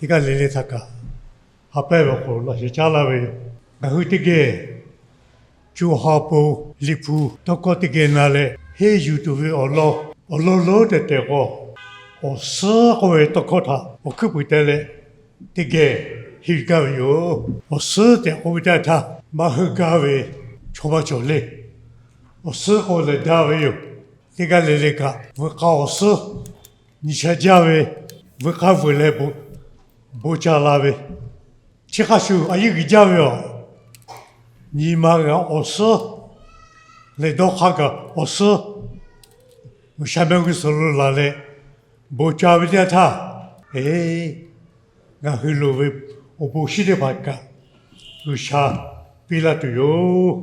teˇ g'aˇ le le htaꞈ kaꞈ ha pehˇ ve awˬ hk'aw lo laꞈ sheh caˉ laˇ ve yoˬ. Ngaˬ hui teˇ geh co ha po Liꞈ hpu tawˇ hkawˇ teˇ geh na leh henˇ yuˬ tuˬ ve awˬ lawn, awˬ lawn lonˉ tehˬ tehˬ k'o, awˬ suhˉ k'oˆ ve tawˇ hkawˇ htaꞈ awˬ hkuiˉ puiˍ te leh teˇ geh henˇ yuˬ gaˇ ve yoˬ. Awˬ suhˉ tehꞈ k'oˆ ve teˇ yanˇ htaˇ, maˇ heuˆ gaˇ ve chaw maˇ cawˬ le. Awˬ suhˉ k'oˆ leh daꞈ ve yoˬ. Teˇ g'aˇ le le kaꞈ veuꞈ k'aˇ awˬ suhˉ nyi sha jaˇ ve, veuꞈ k'aˇ veuꞈ leh bon ca la ve, chi hk'a shuˍ a yeˇ g'uiˬ jaˇ ve yoˬ. Nyi ma g'a awˬ suhˉ leh dawˇ hk'aˇ kaꞈ awˬ suhˉ, G'uiˬsha mehˆ g'uˇ suhˍ lo laˬ leh bon ca ve teˇ yanˇ htaˇ, eˬ, ngaˬ hui loˍ ve awˬ bon shinˉ teˇ hpaˍ kaꞈ G'uiˬsha piˇ laˇ tuˬ yoˬ.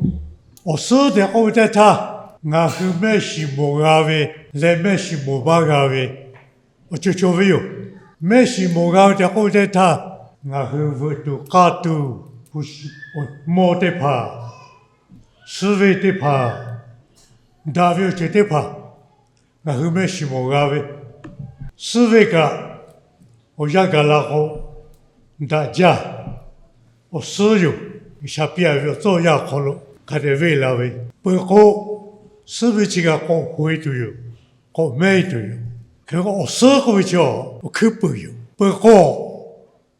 Awˬ suhˉ tehꞈ k'oˆ ve teˇ yanˇ htaˇ, ngaˬ hui mehˆ shiˍ mawˬ g'a ve leh mehˆ shiˍ mawˬ maˇ g'a ve awˬ ceuˬ cawˬ ve yoˬ. Mehˆ shiˍ mawˬ g'a ve tehꞈ k'oˆ ve teˇ yanˇ htaˇ, ngaˬ hui veuꞈ tuˬ k'aˇ tuˬ, mawˇ teˇ hpaˍ, suhˉ ve teˇ hpaˍ, daꞈ ve awˬ ceuˬ teˇ hpaˍ, ngaˬ hui mehˆ shiˍ mawˬ g'a ve, suhˉ ve kaꞈ awˬ yanˇ gaˬ la k'o, daꞈ jaˇ. Awˬ suhˉ yoˬ. G'uiˬsha piˇ a ve awˬ tcuhˉ awˬ yanˇ awˬ hk'aw lo hk'a dehꞈ venˇ la ve, peuˬ k'o, suhˉ ve chi kaꞈ k'awꞈ hawˬ e tuˬ yoˬ. K'awꞈ mehˉ e tuˬ yoˬ. Hk'e k'o awˬ suhˉ k'oˆ ve chi awˬ hkuiˉ puiˍ yoˬ. Peuˬ k'o,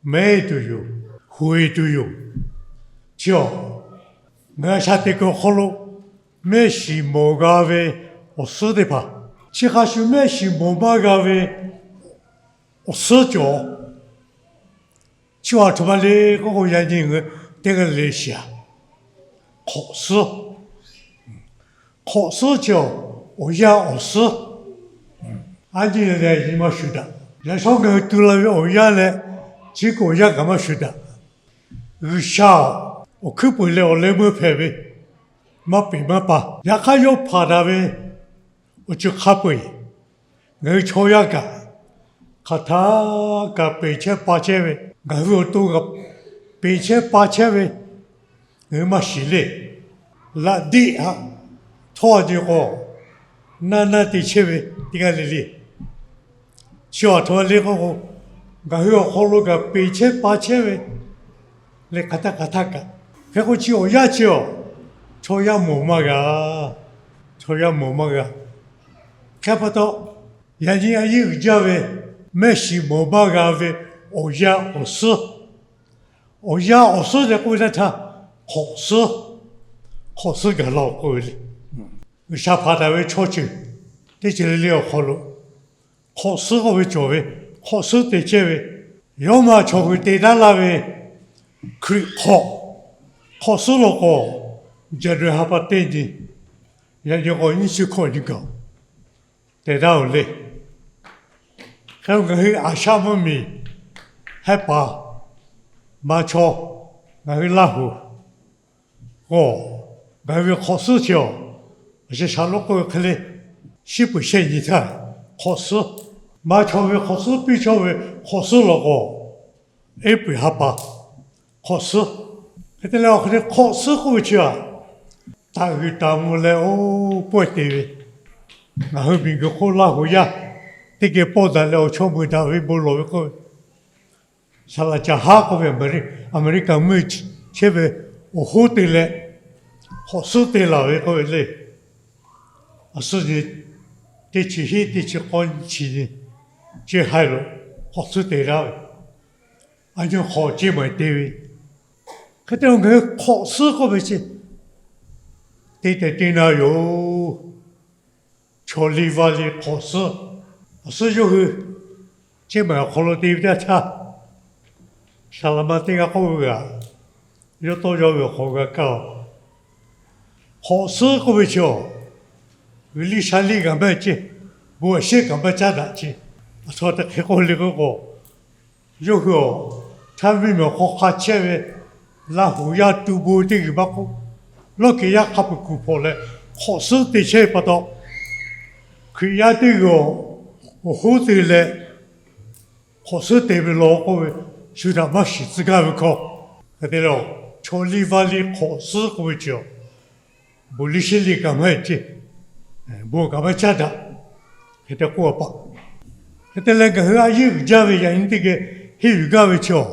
mehˉ e tuˬ yoˬ. Hawˬ e tuˬ yoˬ. Chi awˬ, ngaˬ hui a shaꞈ teꞈ kuiˬ awˬ hk'aw lo mehˆ shiˍ mawˬ g'a ve awˬ suhˉ teˇ hpaˍ, chi hk'a shuˍ mehˆ shiˍ mawˬ maˇ g'a ve awˬ suhˉ cawˬ. Chi awˬ aˬ htoꞈ ma le k'oˆ k'o, yaꞈ nyi ngaˬ hui teˇ g'aˇ le shiˍ a, hk'awꞈ suhˉ. Hk'awꞈ suhˉ chi awˬ, awˬ yanˇ awˬ suhˉ, a nyi leh nyi maˇ shuˍ daꞈ. Yaꞈ shawˉ ngaˬ hui tu la ve awˬ yanˇ leh chi k'o awˬ yanˇ kaꞈ maˇ shuˍ daꞈ. G'uiˬsha awˬ hkuiˉ puiˍ leh awˬ leh meuˇ hpehꞈ ve, maˇ peꞈ maˇ pa. Yaꞈ hk'aˇ, yawˇ hpanˍ daꞈ ve awˬ ceuˬ hk'a peu-eˬ, ngaˬ hui chaw yaˇ kaꞈ hk'aˬ htaˇ kaꞈ peꞈ chehˇ pa chehˇ ve, ngaˬ hui awˬ to kaꞈ peꞈ chehˇ pa chehˇ ve, ngaˬ hui maˇ shiˍ le. Laꞈ diˆ haꞈ htawˇ a nyi k'o, naˇ naˇ te chehˇ ve teˇ g'aˇ le le. Chi awˬ aˬ htoꞈ ma le k'oˆ k'o, ngaˬ hui awˬ hk'aw lo kaꞈ peꞈ chehˇ pa chehˇ ve leh hk'aˬ htaˇ hk'aˬ htaˇ kaꞈ. Hk'e k'o chi awˬ yanˇ chi awˬ, chaw yaˇ mawˬ maˇ g'a. Chaw yaˇ mawˬ maˇ g'a. Hk'e pa taw, yaꞈ nyi a yeˇ uiˍ jaˇ ve mehˆ shiˍ mawˬ maˇ g'a ve awˬ yanˇ awˬ suhˉ, awˬ yanˇ awˬ suhˉ leh k'oˆ ve teˇ htaˇ, hk'awꞈ suhˉ, hk'awꞈ suhˉ gaˬ la-oˬ k'oˆ ve le. G'uiˬsha hpanˍ taˍ ve chaw ceuˬ teˇ ceuˬ le le awˬ hk'aw lo hk'awꞈ suhˉ k'oˆ ve cawˬ ve, hk'awꞈ suhˉ te chehˇ ve, yawˇ maˇ chaw hui te daꞈ laˇ ve Hkriꞈ hk'awꞈ, hk'awꞈ suhˉ law k'o, January ha pa teˇ nyi, yaꞈ nyi k'o nyiˇ chi hkawꞈ nyi gaˬ te daꞈ-oˬ le. Hk'e ngaˬ hui Aˍshaˆ mvuhˇmiˬ hehˉ paˍ ma chaw, ngaˬ hui Laˇ huˍ k'o, ngaˬ hui ve hk'awꞈ suhˉ chi awˬ, a sheh shaˍ lo k'oˆ ve hk'e le, shiˉ peuˬ shehˆ nyi htaˇ hk'awꞈ suhˉ, ma chaw ve hk'awꞈ suhˉ piˇ chawˇ ve hk'awꞈ suhˉ law k'o, April ha pa hk'awꞈ suhˉ. Hk'e te leh awˬ hk'e te hk'awꞈ suhˉ k'oˆ ve chi a, taˍ g'uiˬ taˍ mvuh leh oˇ pawehˇ te ve, ngaˬ hui miˬguiˬ hk'oˆ Laˇ huˍ yaˇ teˇ geh pawˆ daꞈ leh awˬ chawˇ mui daꞈ ve bon lawˬ ve k'oˆ ve, saˍ laꞈ caˍ haˉ k'oˆ ve, America mvuhˇ chehˇ ve awˬ hoˉ te leh hk'awꞈ suhˉ te laˬ ve k'oˆ ve le. A suhˉ nyi teˇ chi hiˉ teˇ chi k'awˇ nyi chi nyi, ceˇ haiˬ lo hk'awꞈ suhˉ te daꞈ ve, a nyi hk'awꞈ ceˇ maˬ te ve. Hk'e te ngaˬ hui hk'awꞈ suhˉ k'oˆ ve chi te tehˬ te na yoˬ. Chaw liˇ vaˇ liˇ hk'awꞈ suhˉ, awˬ suhˉ yawˇ hui ceˇ maˬ awˬ hk'aw lo te ve teˇ htaˇ, saˍ laꞈ ma teˇ g'aˇ k'oˆ ve g'a, yawˇ tawˇ yawˇ ve awˬ hk'aw g'a kaˇ-oˬ. Hk'awꞈ suhˉ k'oˆ ve chi awˬ, g'uiˬ liˇ sha liˇ kaꞈ maˇ ceˇ, bon awˬ shehˉ kaꞈ maˇ caˉ daꞈ ceˇ. Aˬ htoꞈ ma te hk'e k'oˆ le k'oˆ k'o, yawˇ hui awˬ htaˇ miˇ miˬ awˬ hk'aw hk'a chehˇ ve Laˇ huˍ yaˇ tu bon teˇ g'uiˬ maˇ k'oˆ, lawˇ kehˬ yaˇ hk'a peu-eˬ kuˬ hpawꞈ leh hk'awꞈ suhˉ te chehˇ ve pa taw, Hkriꞈ yaˇ teˇ g'uiˬ awˬ hoˉ te leh hk'awꞈ suhˉ te ve law k'oˆ ve, shu htaꞈ maˇ shiˍ tcuh gaˇ ve hkawˇ. Hk'e te leh, chaw liˇ vaˇ liˇ hk'awꞈ suhˉ k'oˆ ve chi awˬ, bon liˇ shehˉ liˇ kaꞈ maˇ heˆ ceˇ, bon kaꞈ maˇ caˉ daꞈ. Hk'e te k'oˆ a paˍ. Hk'e te leh ngaˬ hui a yeˇ uiˍ jaˇ ve yaꞈ nyi teˇ geh henˇ yuˬ gaˇ ve chi awˬ,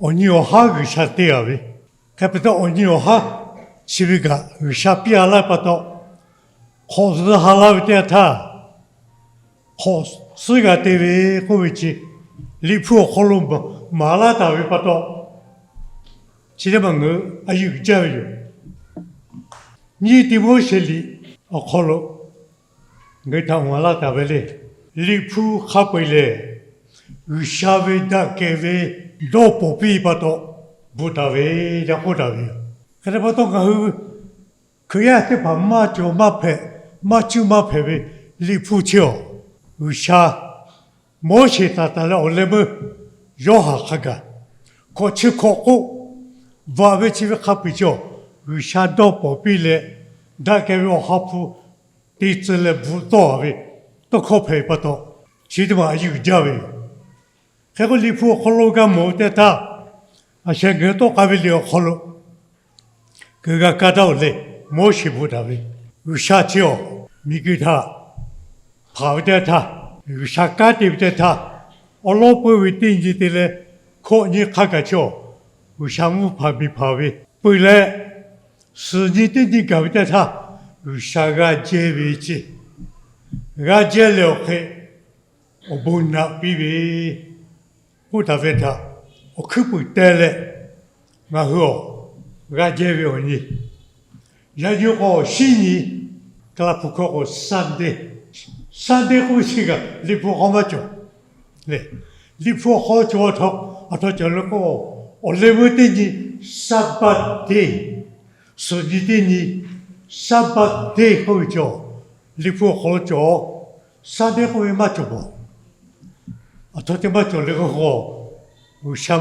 awˬ nyi awˬ haˉ G'uiˬsha te a ve. Hk'e pa taw, awˬ nyi awˬ haˉ chi ve kaꞈ G'uiˬsha piˇ a laˇ ve pa taw, hk'awꞈ zuhꞈ ha laˇ ve teˇ yanˇ htaˇ, hk'awꞈ suhˉ g'a te ve k'oˆ ve chi, Liꞈ hpu awˬ hk'aw lo maˍ laˇ taˍ ve pa taw, chi teˇ maˬ ngaˬ hui a yeˇ uiˍ jaˇ ve yoˬ. Nyiˇ Tiˆmoˉseˍ liꞈ awˬ hk'aw lo ngaˬ hui htaꞈ maˍ laˇ taˍ ve le. Liꞈ hpu hk'a peu-eˬ lehˬ, G'uiˬsha ve daꞈ kehˬ ve dawˇ pawˍ piˇ pa taw bvuhꞈ taˍ ve, yaꞈ k'oˆ taˍ ve yoˬ. Hk'e te pa taw, ngaˬ hui Hkriꞈ yaˇ teˇ hpaˍ maˇ cawˬ maˇ hpehꞈ, maˇ cuˇ maˇ hpehꞈ ve Liꞈ hpu chi awˬ, G'uiˬsha Moˉseˍ taˍ taˍ leh awˬ leh meuˇ Yoˇhanˬ hk'a gaˬ, hkawꞈ chi hkawꞈ k'oˆ, bvuhꞈ ve chi ve hk'a peu-eˬ chi awˬ, G'uiˬsha dawˇ pawˍ piˇ leh, daꞈ kehˬ ve Awˬ ha hpu te tcuh leh bvuhꞈ tawˆ a ve tawˇ hkawˇ hpehꞈ ve pa taw, chi teˇ maˬ a yeˇ uiˍ jaˇ ve yoˬ. Hk'e k'o, Liꞈ hpu awˬ hk'aw lo g'a mawˬ ve teˇ htaˇ, a sheh ngaˬ hui tawˆ k'ai ve liꞈ awˬ hk'aw lo keu g'a kaˇ taˉ-oˬ le. Moˉseˍ bvuhꞈ taˍ ve, G'uiˬsha chi awˬ, miˬguiˬ htaꞈ hpanˍ ve teˇ htaˇ, G'uiˬsha kanˉ te ve teˇ htaˇ, awˉ lawˉ peuˇ ve teˇ nyi te leh hkawꞈ nyi hk'a gaˬ chi awˬ, G'uiˬsha mvuhˇ hpanˍ miˬ hpanˍ ve peuˬ leh, suhˍ nyi teˇ nyi gaˬ ve teˇ htaˇ, G'uiˬsha g'a jehˇ ve ce, g'a jehˇ leh awˬ hk'e awˬ bon naꞈ piˇ ve k'oˆ taˍ ve htaꞈ awˬ hkuiˉ puiˍ teh leh, ngaˬ hui awˬ g'a jehˇ ve awˬ nyi, yaꞈ nyi k'o, shinˉ nyi, Kaˍlaˍ hpu hkawˇ k'o Sunday, Sunday k'oˆ ve chi kaꞈ Liꞈ hpu awˬ hk'aw maˇ cawˬ le. Liꞈ hpu awˬ hk'aw cawˬ, aˬ htoꞈ cawˬ le k'o, awˬ leh meuˇ teˇ nyi, Sabbath day, suhˍ nyi teˇ nyi, Sabbath day k'oˆ ve cawˬ, Liꞈ hpu awˬ hk'aw lo cawˬ. Sunday k'oˆ ve maˇ cawˬ paˬ. Aˬ htoꞈ te maˇ cawˬ le k'o, G'uiˬsha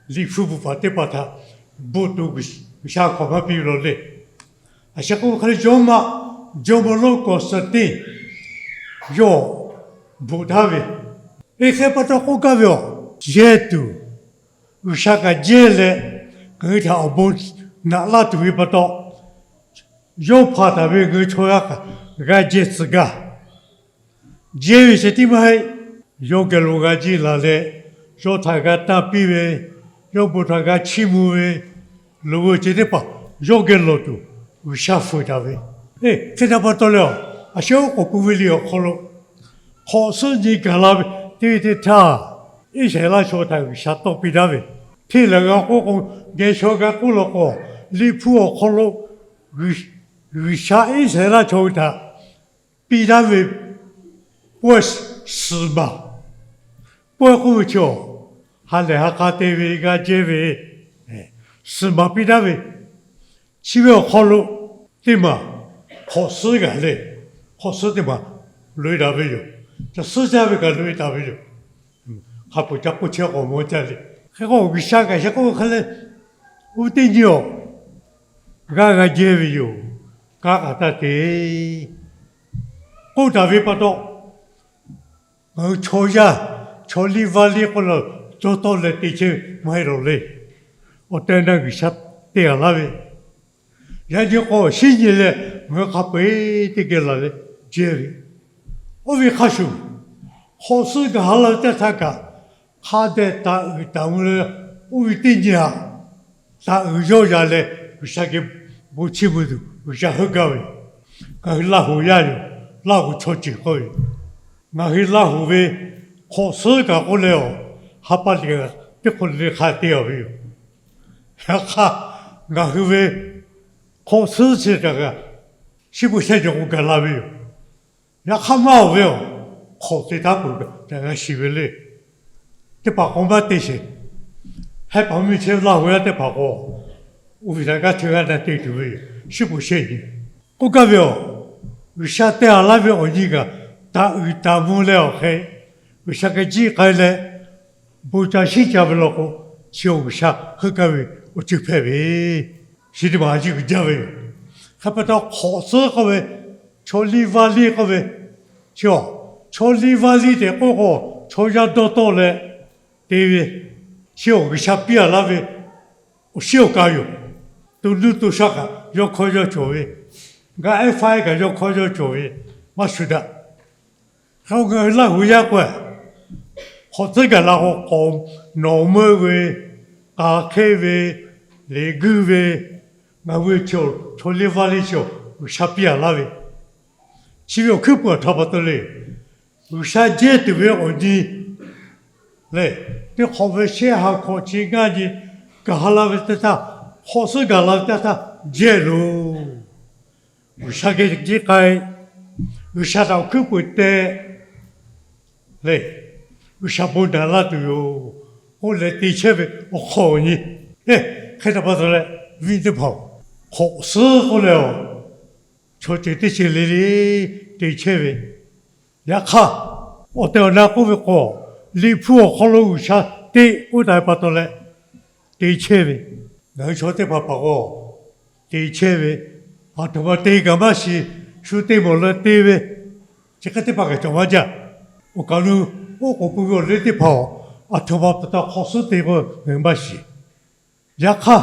Liꞈ hpu bvuhꞈ paˍ teˇ hpaˍ htaꞈ bvuhꞈ tuˬ G'uiˬsha hk'awꞈ maˇ piˇ ve law le. A sheh k'oˆ ve hk'a leh, jawˇmawˇ, jawˇmawˇ lonˉ Constantine yawˇ bvuhꞈ taˍ ve, e hk'e pa taw k'oˆ gaˇ ve awˬ, jehˇ tuˬ, G'uiˬsha kaꞈ jehˇ leh, ngaˬ hui htaꞈ awˬ bon naꞈ laˇ tuˬ ve pa taw, yawˇ hpanˍ taˍ ve ngaˬ hui chaw yaˇ kaꞈ g'a jehˇ tcuh gaˇ. Jehˇ ve sheh tiˉ maˇ heˆ. Yawˇ geh lo g'a jiˇ laˬ leh, yawˇ htaꞈ g'a tanˇ piˇ ve, yawˇ bon htaꞈ g'a chiˇ mvuh ve, loꞈ ve awˬ ceuˬ teˇ hpaˍ yawˇ geh lawˬ tuˬ G'uiˬsha fuiˍ taˍ ve, hk'e te pa taw leh, a sheh oˉ k'oˍ pui ve liꞈ awˬ hk'aw lo hk'awꞈ suhˉ nyi gaˬ la ve teˇ ve teˇ htaˇ, Iˉsaˍreˍlaˆ chaw htaꞈ G'uiˬsha tawˆ piˇ taˍ ve, hteˇ lehˬ g'a k'oˆ k'o, geh shaw g'a k'oˆ law k'o, Liꞈ hpu awˬ hk'aw lo G'uiˬsha Iˉsaˍreˍlaˆ chaw hui htaꞈ piˇ taˍ ve pawehˇ suhˍ maˍ, pawehˇ k'oˆ ve chi awˬ, ha lehˬ ha k'a te ve g'a jehˇ ve, suhˍ maˍ piˇ taˍ ve, chi ve awˬ hk'aw lo teˇ maˬ hk'awꞈ suhˉ g'a le, hk'awꞈ suhˉ teˇ maˬ loꞈ-e taˍ ve yoˬ. Ca suhˉ jaˇ ve kaꞈ loꞈ-e taˍ ve yoˬ. Hk'a peu-eˬ ca k'oˆ chehˇ k'awꞈ mawˬ jaˇ le. Hk'e k'o, G'uiˬsha kaꞈ sheh k'oˆ ve hk'e leh, oˇ ve teˇ nyi awˬ g'aˇ g'a jehˇ ve yoˬ. Kanˉ k'a taˇ te k'oˆ taˍ ve pa taw, ngaˬ hui chaw yaˇ, chaw liˇ vaˇ liˇ k'oˆ la, cawˇ tawˆ leh te chehˇ maˇ heˆ lawˬ le. Awˬ tehˬ na G'uiˬsha te a laˇ ve, yaꞈ nyi k'o shinˉ nyi leh ngaˬ hui hk'a peu-eˬ teˇ geh laˬ leh jehˇ ve, oˇ ve hk'a shuˍ, hk'awꞈ suhˉ gaˬ ha la ve teˇ htaˇ kaꞈ, hk'a dehꞈ taˍ uiˍ taˍ mvuh leh, oˇ ve teˇ nyi aꞈ taˍ uiˍ yawˇ ya leh G'uiˬsha geh bon chiˇ mvuh tuˬ G'uiˬsha heuˆ gaˇ ve, ngaˬ hui Laˇ huˍ yaˇ yoˬ. Laˇ huˍ chaw ceuˬ k'oˆ ve, ngaˬ hui Laˇ huˍ ve hk'awꞈ suhˉ kaꞈ k'oˆ leh awˬ, ha pa liꞈ teˇ hk'awꞈ le hk'a te a ve yoˬ. Yaꞈ hk'aˇ, ngaˬ hui ve hk'awꞈ suhˉ chi kaꞈ kaꞈ, shiˉ pu shehˆ cawˬ k'o gaˬ la ve yoˬ. Yaꞈ hk'aˇ maˇ awˬ ve awˬ, hk'awꞈ te taˉ peuˬ kaꞈ g'a shiˍ ve le. Teˇ hpaˍ k'o maˇ te sheˍ. Heh paˍ mvuhˇ miˬ chehˇ ve Laˇ huˍ yaˇ teˇ hpaˍ k'o, oˇ ve htaꞈ g'aˇ hteˇ g'aˇ na te tuˬ ve yoˬ. Shiˉ pu shehˆ nyi k'oˆ gaˇ ve awˬ, G'uiˬsha te a laˇ ve awˬ nyi kaꞈ, taˍ uiˍ taˍ mvuh leh awˬ hk'e, G'uiˬsha geh jiˆ k'ai leh, bon ca shinˉ ca ve law k'o, chi awˬ G'uiˬsha heuˆ gaˇ ve awˬ ceuˬ hpehꞈ ve, chi teˇ maˬ a yeˇ uiˍ jaˇ ve yoˬ. Hk'e pa taw, hk'awꞈ suhˉ k'oˆ ve, chaw liˇ vaˇ liˇ k'oˆ ve, chi awˬ, chaw liˇ vaˇ liˇ tehꞈ k'oˆ k'o, chaw yaˇ dawˇ tawˆ leh te ve, chi awˬ G'uiˬsha piˇ a laˇ ve awˬ shinˉ awˬ ka yoˬ. To nuˇ to shaˆ kaꞈ yawˇ hkawˇ yawˇ cawˬ ve, ga ehˉ faˉ ehˉ kaꞈ yawˇ hkawˇ yawˇ cawˬ ve, maˇ shu daꞈ. Hk'e k'o, ngaˬ hui Laˇ huˍ yaˇ k'o, Hk'awꞈ tcuhˉ gaˬ la k'o, k'awꞈ nawˬ meuˇ ve, k'a hk'eˇ ve, leꞈ guiˇ ve, ngaˬ hui chaw liˇ vaˇ liˇ chi G'uiˬsha piˇ a laˇ ve, chi ve awˬ hkuiˉ peuˬ aˬ htoꞈ ma pa taw le. G'uiˬsha jehˇ tuˬ ve awˬ nyi lehˬ, teˇ hk'awꞈ ve shehˆ ha hkawꞈ chi ngaˇ nyi gaˬ ha la ve teˇ htaˇ, hk'awꞈ suhˉ gaˬ la ve teˇ htaˇ jehˇ loˬ. G'uiˬsha geh jiˆ k'ai, G'uiˬsha htaꞈ awˬ hkuiˉ peuˬ te lehˬ, G'uiˬsha bon daꞈ laˇ tuˬ yoˬ k'oˆ leh te chehˇ ve awˬ hk'awꞈ awˬ nyi. Hk'e htaꞈ pa taw leh, viˉ teˇ hpaˍ, hk'awꞈ suhˉ k'oˆ leh, chaw ceuˬ teˇ ceuˬ le le te chehˇ ve, yaꞈ hk'aˇ, awˬ tehˬ awˬ na k'oˆ ve k'o, Liꞈ hpu awˬ hk'aw lo G'uiˬsha teꞈ k'oˆ taˍ ve pa taw leh te chehˇ ve, ngaˬ hui chaw teˇ hpaˍ hpaˍ k'o te chehˇ ve, aˬ htoꞈ ma te kaꞈ maˇ shiˍ, shu te mawˬ leh te ve, chi hk'e teˇ hpaˍ kaꞈ cawˬ maˇ jaˇ. Awˬ kaˬ lo oˉ k'oˍ pui ve awˬ liˇ teˇ hpaˍ, aˬ htoꞈ ma pa taw hk'awꞈ suhˉ te k'o ngaˬ hui maˇ shiˍ. Yaꞈ hk'aˇ,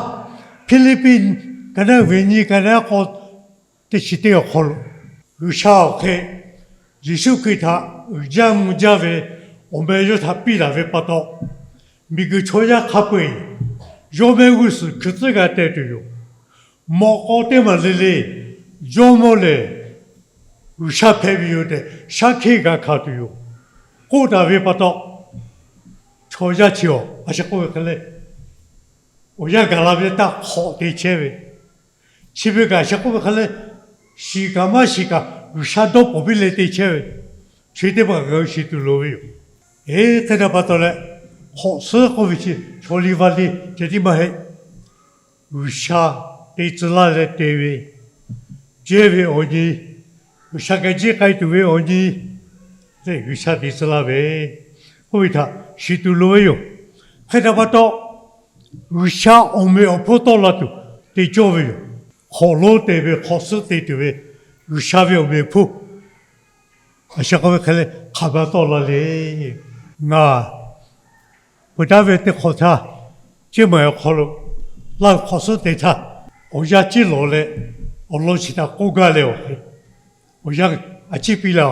Hpiˇliˇpiˆ ka naˉ ve nyi ka naˉ k'awˇ teˇ chi teˇ awˬ hk'aw lo, G'uiˬsha awˬ hk'e Yeˍsuˆ Hkriꞈ htaꞈ uiˍ jaˇ mvuh jaˇ ve awˬ meh yawˇ htaꞈ piˇ laˬ ve pa taw, miˬguiˬ chaw yaˇ hk'a peu-eˬ yawˇ mehˆ g'uˇ suhˍ hkui tcuhˉ g'a teh tuˬ yoˬ. Mawꞈ k'aw teˇ maˬ le le, Jawˇmawˇ lehˬ G'uiˬsha hpehꞈ ve yoˬ tehꞈ shaˉ hkiˆ g'a hkanˍ tuˬ yoˬ k'oˆ taˍ ve pa taw, chaw yaˇ chi awˬ a sha k'oˆ ve hk'e le, awˬ yanˇ gaˬ la ve teˇ htaˇ hk'awꞈ te chehˇ ve, chi ve kaꞈ a sha k'oˆ ve hk'e le, shiˍ kaꞈ maˇ shiˍ kaꞈ G'uiˬsha dawˇ pawˍ piˇ leh te chehˇ ve, chi teˇ hpaˍ ngaˬ hui shiˍ tuˬ loˍ ve yoˬ. Eˬ, hk'e htaꞈ pa taw leh, hk'awꞈ suhˉ k'oˆ ve chi chaw liˇ vaˇ liˇ ceh tiˉ maˇ heˆ. G'uiˬsha te tcuh laˇ leh te ve, jehˇ ve awˬ nyi, G'uiˬsha geh jiˆ k'ai tuˬ ve awˬ nyi, G'uiˬsha te tcuh laˇ ve k'oˆ ve htaꞈ shiˍ tuˬ loˍ ve yoˬ. Hk'e htaꞈ pa taw, G'uiˬsha awˬ meꞈ awˬ hponˇ tawˆ la tuˬ te cawˇ ve yoˬ. Hk'awꞈ lonˉ te ve, hk'awꞈ suhˉ te tuˬ ve, G'uiˬsha ve awˬ meꞈ awˬ hponˇ a sha k'oˆ ve hk'e le hk'aˬ ma tawˆ la le. Ngaˬ peuˬ taˉ ve teˇ hk'awꞈ htaˇ, Ceˇ maˬ awˬ hk'aw lo laˇ ve hk'awꞈ suhˉ te htaˇ, awˬ yanˇ ciˇ lawˬ leh, awˬ lawn chi htaꞈ k'oˆ gaˇ leh awˬ hk'e, awˬ yanˇ a ciˉ piˇ la.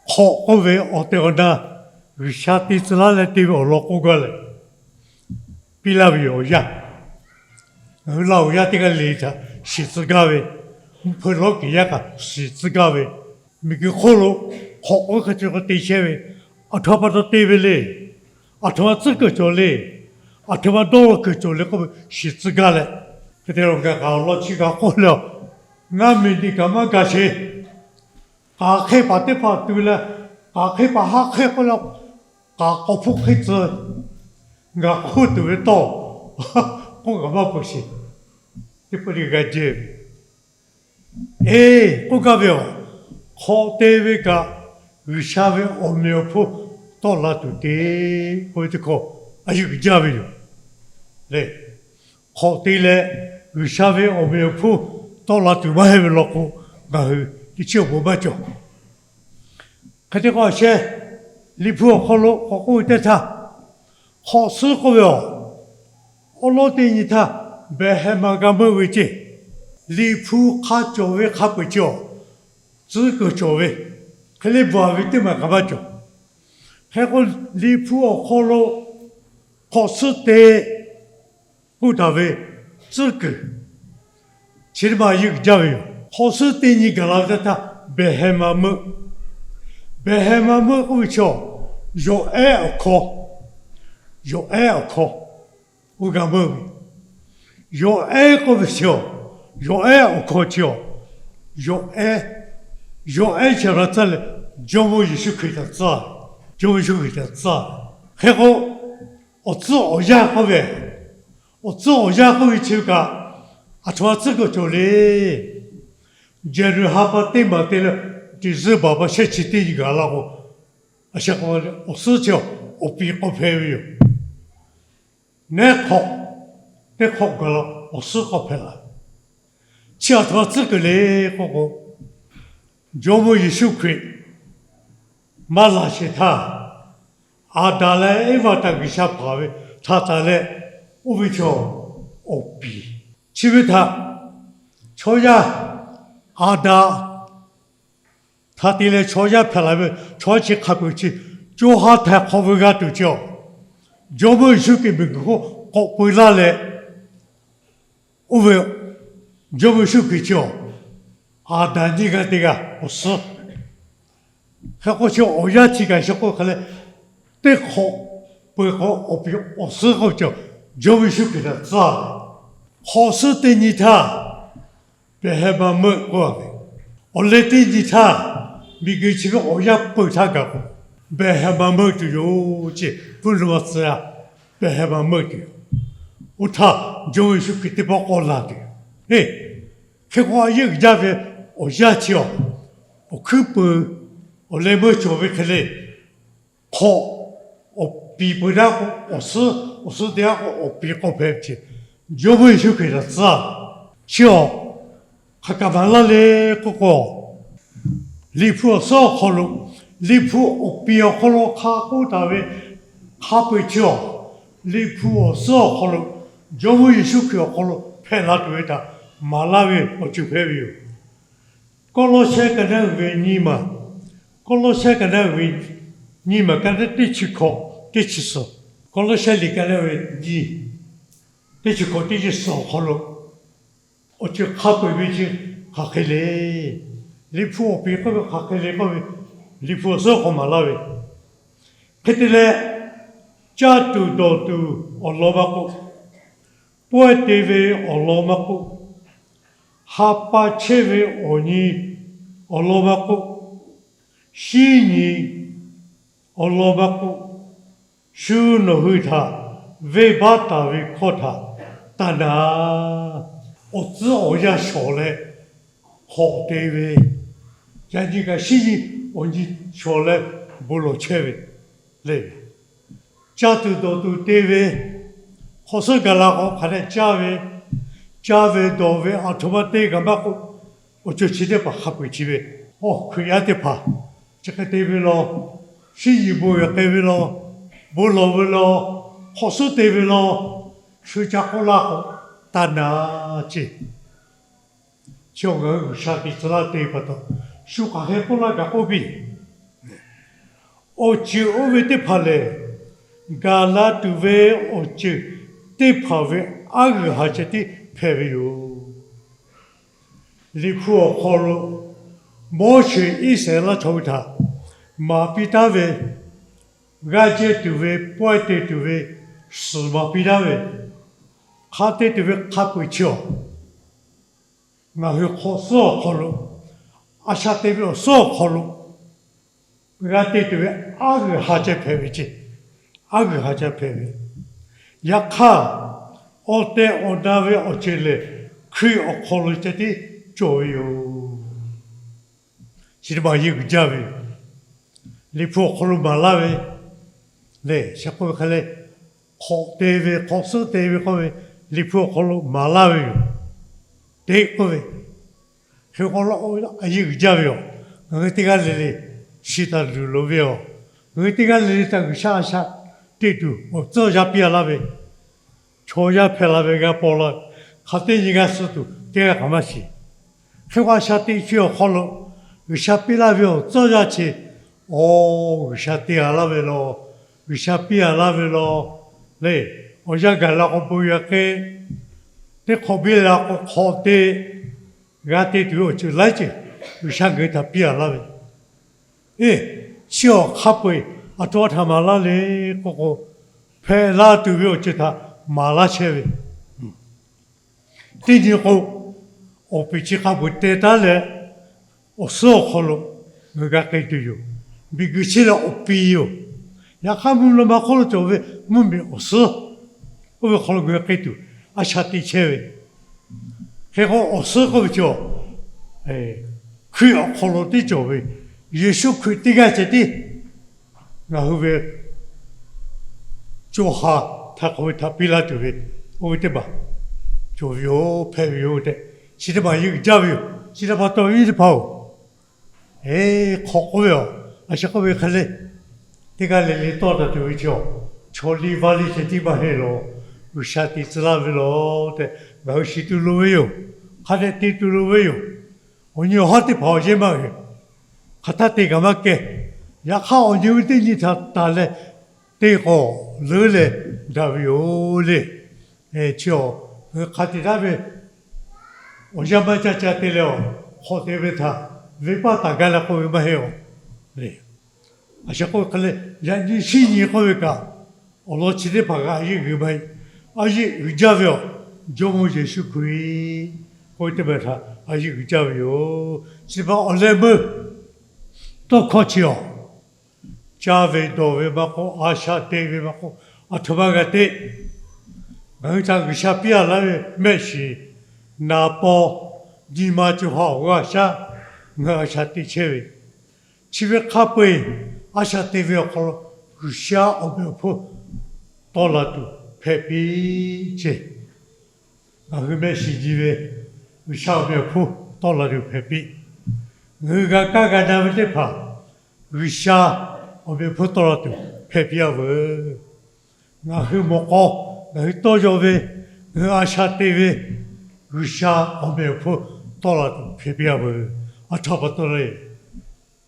Hk'awꞈ k'oˆ ve awˬ tehˬ awˬ na G'uiˬsha te tcuh laˇ leh te ve awˬ lawn k'oˆ gaˇ leh piˇ laˇ ve yoˬ. Awˬ yanˇ, ngaˬ hui laˇ awˬ yanˇ teˇ g'aˇ le htaꞈ shiˍ tcuh gaˇ ve, mvuhˇ hpeuꞈ lawˉ kiˍ yaˇ kaꞈ shiˍ tcuh gaˇ ve, miˬguiˬ hk'oˆ lo hk'awꞈ k'oˆ hk'e te k'o te chehˇ ve, aˬ htoꞈ ma pa taw te ve le, aˬ htoꞈ ma tcuhˉ kuiˬ cawˬ le, aˬ htoꞈ ma dawˇ law kuiˬ cawˬ le k'oˆ ve shiˍ tcuh gaˇ leh, hk'e te leh ngaˬ kaꞈ awˬ lawn chi kaꞈ k'oˆ leh, ngaˇ miˬ niꞈ kaꞈ maˇ gaˬ sheˍ. K'aˬ hk'e paˍ teˇ hpaˍ tu leh, k'aˬ hk'e paˍ haˉ hk'e k'oˆ leh, k'aˬ k'awꞈ hpuˇ hk'e tcuh, ngaˬ k'oˆ tuˬ ve tawˇ k'oˆ kaꞈ maˇ peuˬ sheˍ. Teˇ peuˬ le g'a jehˇ ve, eˬ, k'oˆ gaˇ ve yoˬ. Hk'awꞈ te ve kaꞈ G'uiˬsha ve awˬ meꞈ awˬ hponˇ tawˆ la tuˬ te k'oˆ ve teˇ hkawˇ a yuˬ jaˇ ve yoˬ. Lehˬ, hk'awꞈ te leh G'uiˬsha ve awˬ meꞈ awˬ hponˇ tawˆ la tuˬ maˇ heˆ ve law k'o, ngaˬ hui teˇ chiˉ awˬ bon maˇ cawˬ. Hk'e te k'o a sheh, Liꞈ hpu awˬ hk'aw lo k'awꞈ k'oˆ ve teˇ htaˇ, hk'awꞈ suhˉ k'oˆ ve awˬ, awˉ lawˉ teˇ nyi htaˇ behˬ heh ma g'a meuˆ ve ceˇ. Liꞈ hpu hk'a cawˬ ve hk'a peu-eˬ chi awˬ tcuhˉ kuiˬ cawˬ ve, hk'e le bvuhꞈ ve teˇ maˬ kaꞈ maˇ cawˬ. Hk'e k'o, Liꞈ hpu awˬ hk'aw lo hk'awꞈ suhˉ te k'oˆ taˍ ve tcuhˉ kuiˬ chi teˇ maˬ yuˬ jaˇ ve yoˬ. Hk'awꞈ suhˉ teˇ nyi gaˬ la ve teˇ htaˇ behˬ heh ma meuˆ. Behˬ heh ma meuˆ k'oˆ ve chi awˬ, yawˬ ehˉ awˬ hkaw, yawˬ ehˉ awˬ hkaw oˇ g'a meuˆ ve. Yawˬ ehˉ k'oˆ ve chi awˬ, yawˬ ehˉ awˬ hkaw chi awˬ, yawˬ ehˉ, yawˬ ehˉ chi awˬ na tcuhˉ leh, Jawˇmawˇ Yeˍsuˆ Hkriꞈ htaꞈ tcuhˉ, Jawˇmawˇ Yeˍsuˆ Hkriꞈ htaꞈ tcuhˉ. Hk'e k'o, awˬ tcuhˉ awˬ yanˇ k'oˆ ve, awˬ tcuhˉ awˬ yanˇ k'oˆ ve chi ve kaꞈ, aˬ htoꞈ ma tcuhˉ kuiˬ cawˬ le. January ha pa teˇ maˬ te leh, December pa shehˆ chi teˇ nyi gaˬ la k'o, a sha k'o, awˬ suhˉ chi awˬ piˍ k'awꞈ hpehꞈ ve yoˬ. Nehˉ hk'awꞈ teˇ hk'awꞈ gaˬ la, awˬ suhˉ k'awꞈ hpehꞈ la. Chi aˬ htoꞈ ma tcuhˉ kuiˬ le k'oˆ k'o, Jawˇmawˇ Yeˍsuˆ Hkriꞈ maˇ laˬ sheˍ htaˇ, Aˍdanˍ leh Eˇvaꞈ htaꞈ G'uiˬsha hpanˍ ve htaꞈ taˍ leh, oˇ ve chaw awˬ piˍ. Chi ve htaꞈ chaw yaˇ Aˍdanˍ htaꞈ te leh chaw yaˇ hpehꞈ la ve chaw chi hk'a peuˬ chi, co ha htaiˍ hk'awꞈ ve g'a tuˬ chi awˬ, Jawˇmawˇ Yeˍsuˆ Hkriꞈ miˬguiˬ hk'oˆ k'awꞈ peu laˇ leh, oˇ ve Jawˇmawˇ Yeˍsuˆ Hkriꞈ chi awˬ, Aˍdanˍ nyiˇ g'aˇ teˇ g'aˇ awˬ suhˉ. Hk'e k'o chi awˬ yanˇ chi kaꞈ sheh k'oˆ hk'e leh, teˇ hk'awꞈ peu k'o awˬ piˍ awˬ suhˉ k'oˆ ve chi, Jawˇmawˇ Yeˍsuˆ Hkriꞈ htaꞈ tcuhˉ ve. Hk'awꞈ suhˉ teˇ nyi htaˇ, behˬ heh ma meuˆ k'oˆ ve, awˬ leh teˇ nyi htaˇ, miˬguiˬ chi ve awˬ yanˇ peuˬ htaˇ gaˬ k'o, behˬ heh ma meuˆ tuˬ yoˬ ce. Pfuhˇ nuˇ ma tcuh yaˇ, behˬ heh ma meuˆ tuˬ yoˬ. Oˇ htaˇ Jawˇmawˇ Yeˍsuˆ Hkriꞈ teˇ pawˆ k'awꞈ laˬ tuˬ yoˬ. Heˇ, hk'e k'o a yeˇ uiˍ jaˇ ve awˬ yanˇ chi awˬ, awˬ hkuiˉ peuˬ, awˬ leh meuˇ cawˬ ve hk'e le. Hk'awꞈ, awˬ piˍ peuˬ daˇ k'o awˬ suhˉ, awˬ suhˉ teˇ g'aˇ k'o awˬ piˍ k'awꞈ hpehꞈ ve ce. Jawˇmawˇ Yeˍsuˆ Hkriꞈ htaꞈ tcuhˉ ve chi awˬ, hk'aˬ kaꞈ maˍ laˇ le k'oˆ k'o, Liꞈ hpu awˬ suhˉ awˬ hk'aw lo, Liꞈ hpu awˬ piˍ awˬ hk'aw lo hk'a k'oˆ taˍ ve hk'a peu-eˬ chi awˬ, Liꞈ hpu awˬ suhˉ awˬ hk'aw lo, Jawˇmawˇ Yeˍsuˆ Hkriꞈ awˬ hk'aw lo hpehꞈ la tuˬ ve htaꞈ maˍ laˇ ve awˬ ceuˬ hpehꞈ ve yoˬ. Kawˇlawˇshehˇ ka naˉ uiˍ ve nyiˇ maˬ, Kawˇlawˇshehˇ ka naˉ uiˍ ve nyiˇ maˬ ka naˉ teˇ chi hkawꞈ teˇ chi suhˍ, Kawˇlawˇshehˇ liꞈ ka naˉ uiˍ ve nyiˇ, teˇ chi hkawꞈ teˇ chi suhˍ awˬ hk'aw lo, awˬ ceuˬ hk'a peu-eˬ ve chi hk'aˬ hk'e le. Liꞈ hpu awˬ piˍ k'oˆ ve hk'aˬ hk'e le k'oˆ ve, Liꞈ hpu awˬ suhˉ hk'aw maˍ laˇ ve hk'e te leh, caˇ tuˬ dawˬ tuˬ awˬ lawn maˇ k'oˆ, pawehˇ te ve awˬ lawn maˇ k'oˆ, ha pa chehˇ ve awˬ nyi awˬ lawn maˇ k'oˆ, shinˉ nyi awˬ lawn maˇ k'oˆ, shu nawˬ hui htaꞈ venˇbaˆ taˍ ve hkawˇ htaꞈ taˇ naˍ. Awˬ tcuhˉ awˬ yanˇ shawˍ leh hk'awꞈ te ve, yaꞈ nyi kaꞈ shinˉ nyi awˬ nyi shawˍ leh bon lawˬ chehˇ ve le. Caˇ tuˬ dawˬ tuˬ te ve, hk'awꞈ suhˉ gaˬ la k'o hk'aˬ htaꞈ caˇ ve, caˇ ve dawˬ ve aˬ htoꞈ ma te kaꞈ maˇ k'oˆ, awˬ ceuˬ chi teˇ hpaˍ hk'a peu-eˬ chi ve, awˬ Hkriꞈ yaˇ teˇ hpaˍ chi hk'e te ve law, shinˉ nyi bon g'a k'ai ve law, bon lawˬ ve law, hk'awꞈ suhˉ te ve law, shu ca k'oˆ laˇ k'o, taˇ naˍ ce. Chi awˬ ngaˬ hui G'uiˬsha tiꞈ tcuh laˇ te pa taw, shu hk'aˬ hk'e k'oˆ laˇ kaꞈ k'oˆ piˇ. Awˬ ceuˬ oˇ ve teˇ hpaˍ lehˬ, gaˬ la tuˬ ve awˬ ceuˬ teˇ hpaˍ ve aˉ g'uiˬ ha ceh tiˉ hpehꞈ ve yoˬ. Liꞈ hpu awˬ hk'aw lo Moˉseˍ Iˉsaˍreˍlaˆ chaw hui htaꞈ maˍ piˇ taˉ ve, g'aˇ jehˇ tuˬ ve, pawehˇ te tuˬ ve, suhˍ maˍ piˇ taˉ ve, hk'a te tuˬ ve hk'a peu-eˬ chi awˬ, ngaˬ hui hk'awꞈ suhˉ awˬ hk'aw lo, a shaꞈ te ve awˬ suhˉ awˬ hk'aw lo g'a te tuˬ ve aˉ g'uiˬ ha ceh hpehꞈ ve ce. Aˉ g'uiˬ ha ceh hpehꞈ ve. Yaꞈ hk'aˇ, awˬ tehˬ awˬ na ve awˬ ceuˬ lehˬ, Hkriꞈ awˬ hk'aw lo ceh tiˉ cawˬ ve yoˬ. Chi teˇ maˬ yeˇ uiˍ jaˇ ve yoˬ. Liꞈ hpu awˬ hk'aw lo maˍ laˇ ve lehˬ, chi k'oˆ ve hk'a leh, hk'awꞈ te ve, hk'awꞈ suhˉ te ve k'oˆ ve, Liꞈ hpu awˬ hk'aw lo maˍ laˇ ve yoˬ. Teˇ k'oˆ ve, hk'e k'o a yeˇ uiˍ jaˇ ve yoˬ. Ngaˬ hui teˇ g'aˇ le le shi taˍ luˬ loˍ ve yoˬ. Ngaˬ hui teˇ g'aˇ le le htaꞈ G'uiˬsha a shaꞈ teꞈ tuˬ awˬ tcuhˉ yaˇ piˇ a laˇ ve, chaw yaˇ hpehꞈ la ve g'a paw la, hk'aˬ teˇ nyi g'a suh tuˬ teˇ g'aˇ kaꞈ maˇ shiˍ. Hk'e k'o a shaꞈ teꞈ chi awˬ hk'aw lo G'uiˬsha piˇ laˇ ve awˬ tcuhˉ yaˇ chi, awˬ, G'uiˬsha te a laˇ ve law, G'uiˬsha piˇ a laˇ ve law le. Awˬ yanˇ gaˬ la k'o bon g'a k'ai, teˇ hk'awꞈ biˇ la k'o hk'awꞈ te, g'a te tuˬ ve awˬ ceuˬ laiˉ ceuˬ G'uiˬsha ngaˬ hui htaꞈ piˇ a laˇ ve. Eˇ, chi awˬ hk'a peu-eˬ aˬ htoꞈ ma htaꞈ maˍ laˇ le k'oˆ k'o, hpehꞈ la tuˬ ve awˬ ceuˬ htaꞈ maˍ laˇ chehˇ ve. Teˇ nyi k'o, awˬ piˍ chi hk'a peu-eˬ te taˉ leh, awˬ suhˉ awˬ hk'aw lo ngaˬ hui g'a k'ai tuˬ yoˬ. Miˬguiˬ chi lehˬ awˬ piˍ yoˬ. Yaꞈ hk'aˇ mvuhˇ naw ma hk'oˆ lo cawˬ ve mvuhˇmiˬ awˬ suhˉ, oˇ ve hk'aw lo ngaˬ hui k'ai tuˬ a shaꞈ teꞈ chehˇ ve. Hk'e k'o awˬ suhˉ k'oˆ ve chi, Hkriꞈ awˬ hk'aw lo teˇ cawˬ ve, Yeˍsuˆ Hkriꞈ teˇ g'aˇ ceh tiˉ ngaˬ hui ve co ha htaiˍ hk'awꞈ ve htaꞈ piˇ laˇ tuˬ ve, oˇ ve teˇ hpaˍ cawˬ ve yoˬ, hpehꞈ ve yoˬ tehꞈ, chi teˇ hpaˍ yeˇ uiˍ jaˇ ve yoˬ. Chi htaꞈ pa taw viˉ teˇ hpaˍ-oˬ, eˬ, hk'awꞈ k'oˆ ve a, a shaꞈ k'oˆ ve hk'e le, teˇ g'aˇ le le tawˇ taˍ tuˬ ve chi, chaw liˇ vaˇ liˇ ceh tiˉ maˇ heˆ law. G'uiˬsha teꞈ tcuh laˇ ve law tehꞈ ngaˬ hui shiˍ tuˬ loˍ ve yoˬ. Hk'a dehꞈ te tuˬ loˍ ve yoˬ. Awˬ nyi awˬ haˉ teˇ hpaˍ awˬ yehˇ maˇ g'uiˬ, hk'aˬ htaˇ te kaꞈ maˇ kehˬ. Yaꞈ hk'aˇ, awˬ nyi ve teˇ nyi htaꞈ tanˬ leh te k'awꞈ leuˉ leh daꞈ ve yoˬ le. Chi awˬ, hk'a te taˍ ve awˬ yanˇ maˇ ca ca te leh awˬ hk'awꞈ te ve htaꞈ venˇbaˆ taˍ gaˇ leh k'oˆ ve maˇ heˆ awˬ le. A sha k'oˆ ve hk'a leh, yaꞈ nyi shiˉ nyi k'oˆ ve kaꞈ, awˬ lawn chi teˇ hpaˍ kaꞈ a yeˆ g'uiˬ maˇ heˆ. A yeˆ g'uiˬ jaˇ ve awˬ, Jawˇmawˇ Yeˍsuˆ Hkriꞈ k'oˆ ve teˇ maˬ htaꞈ a yeˆ g'uiˬ jaˇ ve yoˬ. Chi pa awˬ leh meuˇ tawˇ hkawˇ chi awˬ, caˇ ve dawˬ ve maˇ k'oˆ, a shaꞈ teꞈ ve maˇ k'oˆ, aˬ htoꞈ ma g'a teꞈ. Ngaˬ hui htaꞈ G'uiˬsha piˇ a laˇ ve mehˆ shiˍ, naˍ paw, nyi ma co ha awˬ g'aˇ shaˉ, ngaˬ hui a shaꞈ teꞈ chehˇ ve, chi ve hk'a peu-eˬ a shaꞈ teꞈ ve awˬ hk'aw lo G'uiˬsha awˬ meꞈ awˬ hponˇ tawˆ la tuˬ hpehꞈ piˇ ce. Ngaˬ hui mehˆ shiˍ nyi ve G'uiˬsha awˬ meꞈ awˬ hponˇ tawˆ la tuˬ hpehꞈ piˇ. Ngaˬ hui g'a kaˇ g'a na ve teˇ hpaˍ G'uiˬsha awˬ meꞈ awˬ hponˇ tawˆ la tuˬ hpehꞈ piˇ a veuˬ. Ngaˬ hui mawꞈ k'aw, ngaˬ hui tawˇ yaw ve, ngaˬ hui a shaꞈ teꞈ ve G'uiˬsha awˬ meꞈ awˬ hponˇ tawˆ la tuˬ hpehꞈ piˇ a veuˬ. Aˬ htoꞈ pa taw le,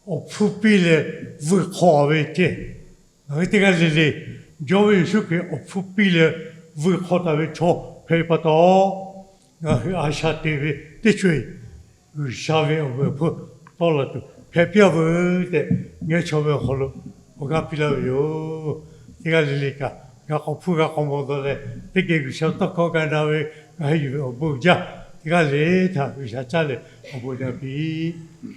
awˬ hpfuhˇ piˇ leh vuiˬ hk'aw ve ce. Ngaˬ hui teˇ g'aˇ le le Jawˇmawˇ Yeˍsuˆ Hkriꞈ awˬ hpfuhˇ piˇ leh vuiˬ hk'aw taˍ ve chaw hpehꞈ ve pa taw, ngaˬ hui a shaꞈ teꞈ ve teˇ co-eˬ G'uiˬsha ve awˬ meꞈ awˬ hponˇ tawˆ la tuˬ hpehꞈ piˇ a veuˬ tehꞈ, ngaˬ hui chaw ve awˬ hk'aw lo awˬ g'aˇ piˇ laˇ ve yoˬ. Teˇ g'aˇ le le kaꞈ g'a k'awꞈ hpuˇ g'a k'awꞈ mawˬ dawˬ leh, teˇ geh G'uiˬsha tawˇ hkawˇ g'a na ve ngaˬ hui yuˬ ve awˬ bon uiˍ jaˇ, teˇ g'aˇ le le htaꞈ G'uiˬsha caˇ leh awˬ bon daꞈ piˇ.